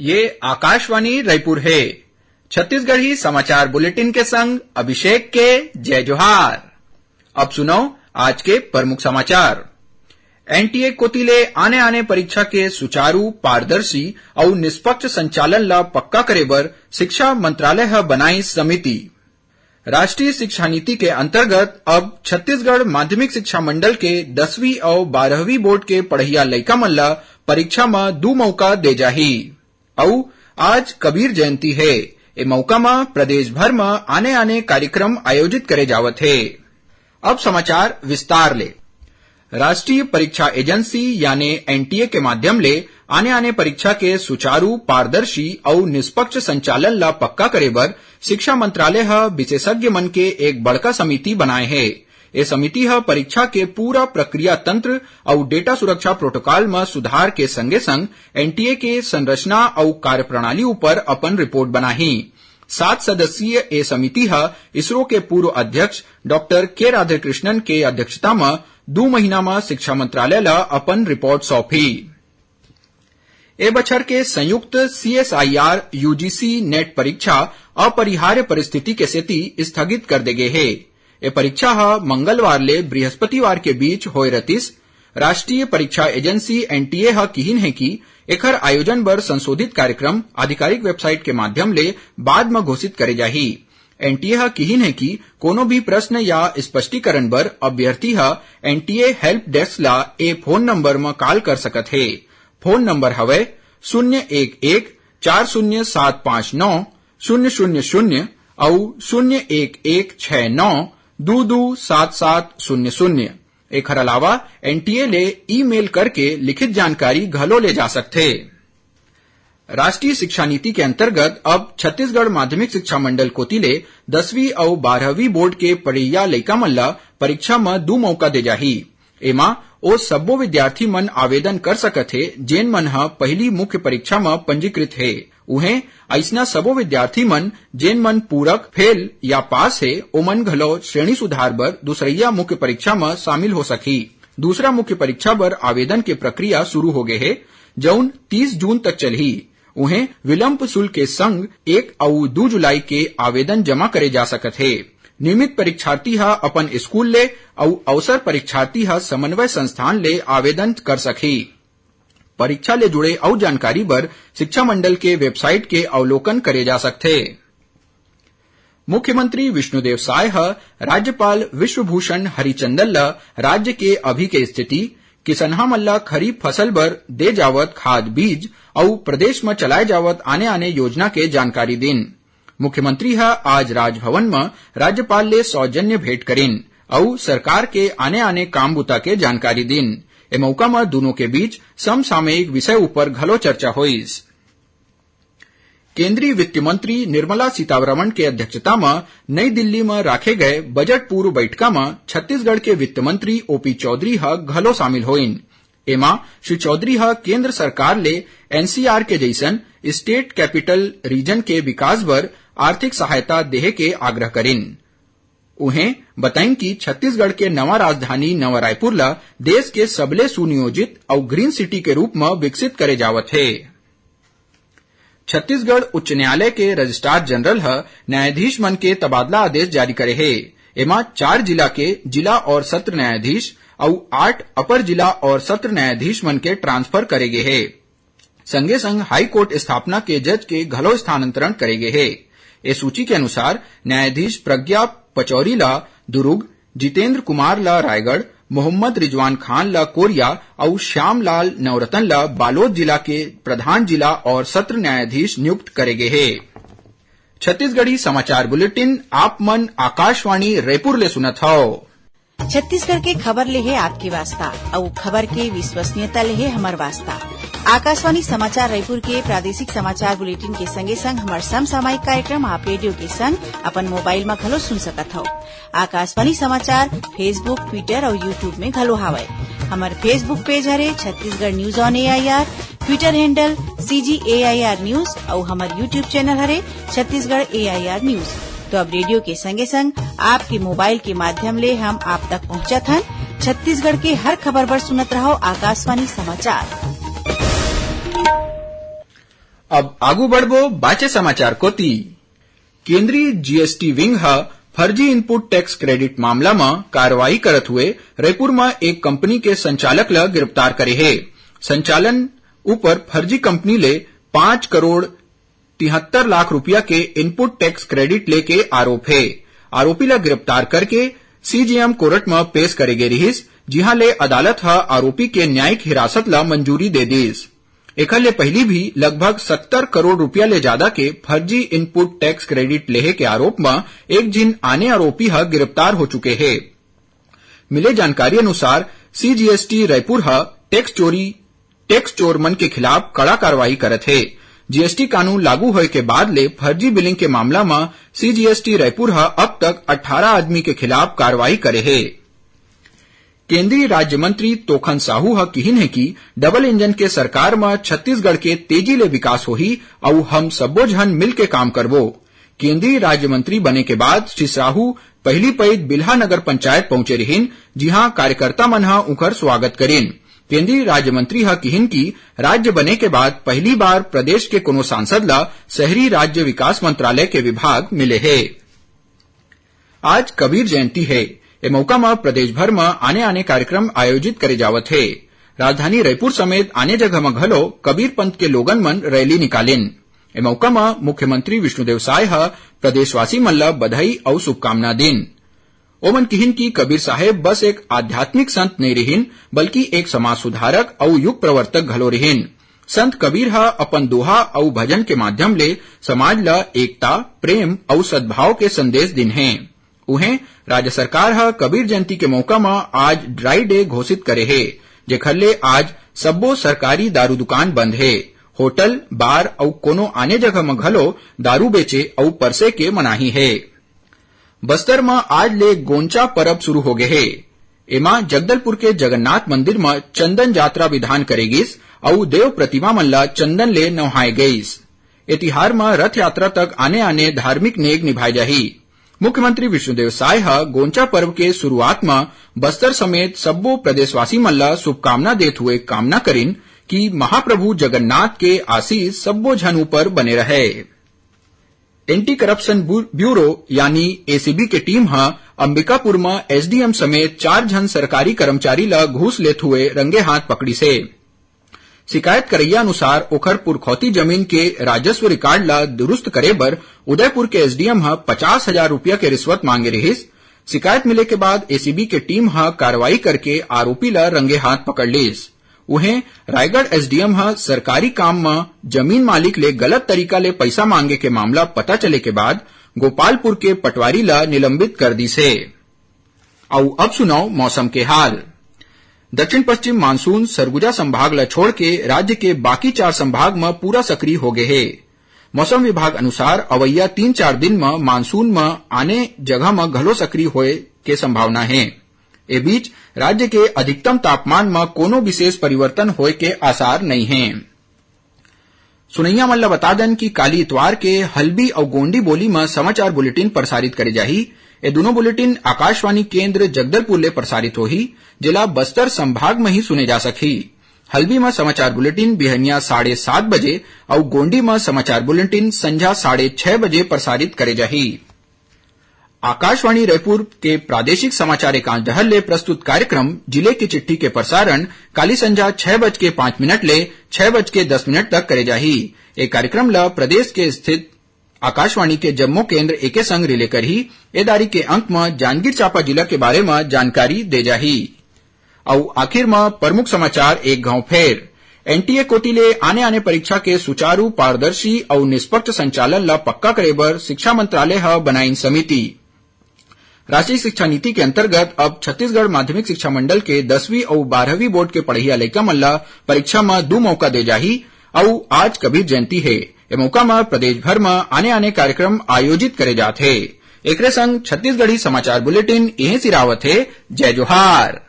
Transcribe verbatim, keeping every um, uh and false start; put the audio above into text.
ये आकाशवाणी रायपुर हे। छत्तीसगढ़ी समाचार बुलेटिन के संग अभिषेक के जय जोहार। अब सुनव आज के प्रमुख समाचार। एनटीए कोति ले आने-आने परीक्षा के सुचारू, पारदर्शी अउ निष्पक्ष संचालन ल पक्का करे बर शिक्षा मंत्रालय ह बनाइस समिति। राष्ट्रीय शिक्षा नीति के अंतर्गत अब छत्तीसगढ़ माध्यमिक शिक्षा मंडल के दसवीं अउ बारहवीं बोर्ड के पढ़इया लइका मन ल परीक्षा म दू मौका दे जाही। अउ आज कबीर जयंती हे। ए मौका म प्रदेश भर म आने-आने कार्यक्रम आयोजित करे जावत हे। अब समाचार विस्तार ले। राष्ट्रीय परीक्षा एजेंसी याने एनटीए के माध्यम ले आने-आने परीक्षा के सुचारू, पारदर्शी अउ निष्पक्ष संचालन ल पक्का करे बर शिक्षा मंत्रालय ह विशेषज्ञ मन के एक बड़का समिति बनाए हे। ए समिति ह परीक्षा के पूरा प्रक्रिया तंत्र अउ डेटा सुरक्षा प्रोटोकॉल म सुधार के संगे-संग एनटीए के संरचना अउ कार्यप्रणाली ऊपर अपन रिपोर्ट बनाही। सात सदस्यीय ए समिति ह इसरो के पूर्व अध्यक्ष डॉक्टर के राधाकृष्णन के अध्यक्षता म दू महीना म शिक्षा मंत्रालय ल अपन रिपोर्ट सौंपही। ए बछर के संयुक्त सीएसआईआर यूजीसी नेट परीक्षा अपरिहार्य परिस्थिति के सेती स्थगित कर दे गे हे। ए परीक्षा ह मंगलवार ले बृहस्पतिवार के बीच होए रतिस। राष्ट्रीय परीक्षा एजेंसी एनटीए ह किहिन हे कि एखर आयोजन बर संशोधित कार्यक्रम आधिकारिक वेबसाइट के माध्यम ले बाद म घोषित करे जाही। एनटीए ह किहिन हे कि कोनो भी प्रश्न या स्पष्टीकरण बर अभ्यर्थी ह एनटीए हेल्प डेस्क ला ए फोन नंबर म कॉल कर सकत हे। फोन नंबर हवय शून्य एक एक चार शून्य सात पाँच नौ शून्य शून्य शून्य अउ शून्य एक एक छह नौ दू दू सात सात शून्य शून्य। एखर अलावा एनटीए ले ईमेल करके लिखित जानकारी घलो ले जा सकथे। राष्ट्रीय शिक्षा नीति के अंतर्गत अब छत्तीसगढ़ माध्यमिक शिक्षा मंडल कोति ले दसवीं अउ बारहवीं बोर्ड के पढ़इया लइका मन ल परीक्षा म दू मौका दे जाही। एमा ओ सब्बो विद्यार्थी मन आवेदन कर सकत हे, जेन मन ह पहिली मुख्य परीक्षा म पंजीकृत हे। उहें, अइसना सबो विद्यार्थी मन, जेन मन पूरक, फेल या पास हे, ओमन घलो श्रेणी सुधार बर दूसरइया मुख्य परीक्षा म शामिल हो सकही। दूसरा मुख्य परीक्षा बर आवेदन के प्रक्रिया शुरू हो गे हे, जउन तीस जून तक चलही। उहें, विलंब शुल्क के संग एक अउ दू जुलाई के आवेदन जमा करे जा सकत हे। नियमित परीक्षार्थी ह अपन स्कूल ले अउ अवसर परीक्षार्थी ह समन्वय संस्थान ले आवेदन कर सकही। परीक्षा ले जुड़े अउ जानकारी बर शिक्षा मंडल के वेबसाइट के अवलोकन करे जा सकथे। मुख्यमंत्री विष्णुदेव साय ह राज्यपाल विश्वभूषण हरिचंदन ल राज्य के अभी के स्थिति, किसनहा मन ल खरीफ फसल बर दे जावत खाद बीज अउ प्रदेश म चलाए जावत आने-आने योजना के जानकारी दिन। मुख्यमंत्री ह आज राजभवन म राज्यपाल ले सौजन्य भेंट करिन अउ सरकार के आने-आने काम बूता के जानकारी दिन। ए मौका म दूनों के बीच समसामयिक विषय ऊपर घलो चर्चा होइस। केंद्रीय वित्त मंत्री निर्मला सीतारमण के अध्यक्षता म नई दिल्ली म राखे गए बजट पूर्व बैठका म छत्तीसगढ़ के वित्त मंत्री ओपी चौधरी ह घलो शामिल होइन। एमा श्री चौधरी ह केंद्र सरकार ले एनसीआर के जइसन स्टेट कैपिटल रीजन के विकास बर आर्थिक सहायता देहे के आग्रह करिन। उहें, बताइन कि छत्तीसगढ़ के नवा राजधानी नवा रायपुर ल देश के सबले सुनियोजित अउ ग्रीन सिटी के रूप म विकसित करे जावत हे। छत्तीसगढ़ उच्च न्यायालय के रजिस्ट्रार जनरल ह न्यायाधीश मन के तबादला आदेश जारी करे हे। एमा चार जिला के जिला और सत्र न्यायाधीश अउ आठ अपर जिला और सत्र न्यायाधीश मन के ट्रांसफर करे गे हे। संगे संग हाई कोर्ट स्थापना के जज के घलो स्थानांतरण करे गे हे। ए सूची के अनुसार न्यायाधीश प्रज्ञा पचौरी ला दुरुग, जितेंद्र कुमार ला रायगढ़, मोहम्मद रिजवान खान ला कोरिया अउ श्यामलाल नवरतन ला बालोद जिला के प्रधान जिला और सत्र न्यायाधीश नियुक्त करे गे हे। छत्तीसगढ़ी समाचार बुलेटिन आप मन आकाशवाणी रायपुर ले सुनत हव। छत्तीसगढ़ के खबर ले हे आपके वास्ता, अउ खबर के विश्वसनीयता ले हे हमर वास्ता। आकाशवाणी समाचार रायपुर के प्रादेशिक समाचार बुलेटिन के संगे संग हमर समसामयिक कार्यक्रम आप रेडियो के संग अपन मोबाइल म घलो सुन सकत हव। आकाशवाणी समाचार Facebook, Twitter अउ YouTube में घलो हावय। हमर Facebook पेज हरे Chhattisgarh news on AIR, Twitter handle CG AIR news अउ हमर YouTube चैनल हरे छत्तीसगढ़ एआईआर न्यूज। तो अब रेडियो के संगे संग आपके मोबाइल के माध्यम ले हम आप तक पहुंचत हन। छत्तीसगढ़ के हर खबर बर सुनत रहव आकाशवाणी समाचार। अब आगू बढ़बो बाचे समाचार कोति। केंद्रीय जीएसटी विंग ह फर्जी इनपुट टैक्स क्रेडिट मामला म कार्रवाई करत हुए रईपुर म एक कंपनी के संचालक ल गिरफ्तार करे हे। संचालन ऊपर फर्जी कंपनी ले पाँच करोड़ तिहत्तर लाख रुपया के इनपुट टैक्स क्रेडिट लेके आरोप हे। आरोपी ल गिरफ्तार करके सीजेएम कोर्ट म पेश करे गे रिहिस, जिहां ले अदालत ह आरोपी के न्यायिक हिरासत ल मंजूरी दे दिस। एखर ले पहिली भी लगभग सत्तर करोड़ रुपया ले जादा के फर्जी इनपुट टैक्स क्रेडिट लेहे के आरोप म एक झिन आने आरोपी ह गिरफ्तार हो चुके हे। मिले जानकारी अनुसार, सीजीएसटी रायपुर ह टैक्स चोरी, टैक्स चोर मन के खिलाफ कड़ा कार्रवाई करत हे। जीएसटी कानून लागू होए के बाद ले फर्जी बिलिंग के मामला म सीजीएसटी रायपुर ह अब तक अट्ठारह आदमी के खिलाफ कार्रवाई करे हे। केंद्रीय राज्य मंत्री तोखन साहू ह किहिन हे कि डबल इंजन के सरकार म छत्तीसगढ़ के तेजी ले विकास होही अउ हम सब्बो झन मिलके काम करबो। केंद्रीय राज्य मंत्री बने के बाद श्री साहू पहिली पइत बिल्हा नगर पंचायत पहुंचे रिहिन, जिहां कार्यकर्ता मन ह उंखर स्वागत करिन। केंद्रीय राज्य मंत्री ह किहिन कि राज्य बने के बाद पहिली बार प्रदेश के कोनो सांसद ल शहरी राज्य विकास मंत्रालय के विभाग मिले हे। आज कबीर जयंती हे। ए मौका म प्रदेश भर म आने-आने कार्यक्रम आयोजित करे जावत हे। राजधानी रायपुर समेत आने जगह म घलो कबीर पंथ के लोगन मन रैली निकालिन। ए मौका म मुख्यमंत्री विष्णुदेव साय ह प्रदेशवासी मन ल बधाई अउ शुभकामना दीन। ओमन किहिन कि कबीर साहेब बस एक आध्यात्मिक संत नइ रिहिन, बल्कि एक समाज सुधारक अउ युग प्रवर्तक घलो रिहिन। संत कबीर ह अपन दोहा अउ भजन के माध्यम ले समाज ल एकता, प्रेम अउ सद्भाव के संदेश दिन हे। उहें, राज्य सरकार ह कबीर जयंती के मौका म आज ड्राई डे घोषित करे हे, जेखर ले आज सब्बो सरकारी दारू दुकान बंद हे। होटल, बार अउ कोनो आने जगह म घलो दारू बेचे अउ परसे के मनाही हे। बस्तर म आज ले गोंचा परब शुरू हो गे हे। एमा जगदलपुर के जगन्नाथ मंदिर म चंदन जात्रा विधान करे गिस अउ देव प्रतिमा मन ल चंदन ले नहाए गइस। ए तिहार म रथ यात्रा तक आने-आने धार्मिक नेग निभाए जाही। मुख्यमंत्री विष्णुदेव साय ह गोंचा पर्व के शुरुआत म बस्तर समेत सब्बो प्रदेशवासी मन ल शुभकामना देत हुए कामना करिन कि महाप्रभु जगन्नाथ के आशीष सब्बो झन ऊपर बने रहय। एंटी करप्शन बू-, ब्यूरो यानी एसीबी के टीम ह अंबिकापुर म एसडीएम समेत चार झन सरकारी कर्मचारी ल घूस लेत हुए रंगे हाथ पकड़िस हे। शिकायत करैया अनुसार ओखर पुरखौती जमीन के राजस्व रिकॉर्ड ल दुरुस्त करे बर उदयपुर के एसडीएम ह पचास हजार रुपया के रिश्वत मांगे रिहिस। शिकायत मिले के बाद एसीबी के टीम ह कार्रवाई करके आरोपी ल रंगे हाथ पकड़ लिस। उहें, रायगढ़ एसडीएम ह सरकारी काम म जमीन मालिक ले गलत तरीका ले पइसा मांगे के मामला पता चले के बाद गोपालपुर के पटवारी ल निलंबित कर दिस हे। अउ अब सुनव मौसम के हाल। दक्षिण पश्चिम मानसून सरगुजा संभाग ल छोड़ के राज्य के बाकी चार संभाग म पूरा सक्रिय हो गे हे। मौसम विभाग अनुसार अवइया तीन चार दिन म मानसून म आने जगह म घलो सक्रिय होए के संभावना हे। ए बीच, राज्य के अधिकतम तापमान म कोनो विशेष परिवर्तन होए के आसार नइ हे। सुनइया मन ल बता दन कि काली इतवार के हल्बी अउ गोंडी बोली म समाचार बुलेटिन प्रसारित करे जाही। ए दूनों बुलेटिन आकाशवाणी केंद्र जगदलपुर ले प्रसारित होही, जेला बस्तर संभाग म ही सुने जा सकही। हल्बी म समाचार बुलेटिन बिहनिया साढ़े सात बजे अउ गोंडी म समाचार बुलेटिन संझा साढ़े छह बजे प्रसारित करे जाही। आकाशवाणी रायपुर के प्रादेशिक समाचार एकांश डहर ले प्रस्तुत कार्यक्रम जिले की चिट्ठी के प्रसारण काली संझा छह बज के पाँच मिनट ले छह बज के दस मिनट तक करे जाही। ए कार्यक्रम ल प्रदेश के स्थित आकाशवाणी के जम्मो केंद्र एके संग रिले करही। ए दारी के अंक म जांजगीर चांपा जिला के बारे म जानकारी दे जाही। अउ आखिर म प्रमुख समाचार एक घांव फेर। एनटीए कोति ले आने-आने परीक्षा के सुचारू, पारदर्शी अउ निष्पक्ष संचालन ल पक्का करे बर शिक्षा मंत्रालय ह बनाइन समिति। राष्ट्रीय शिक्षा नीति के अंतर्गत अब छत्तीसगढ़ माध्यमिक शिक्षा मंडल के दसवीं अउ बारहवीं बोर्ड के पढ़इया लइका मन ल परीक्षा म दू मौका दे जाही। अउ आज कबीर जयंती हे, ए मौका म प्रदेश भर म आने-आने कार्यक्रम आयोजित करे जात हे। एकरे संग छत्तीसगढ़ी समाचार बुलेटिन इहें सिरावत हे। जय जोहार।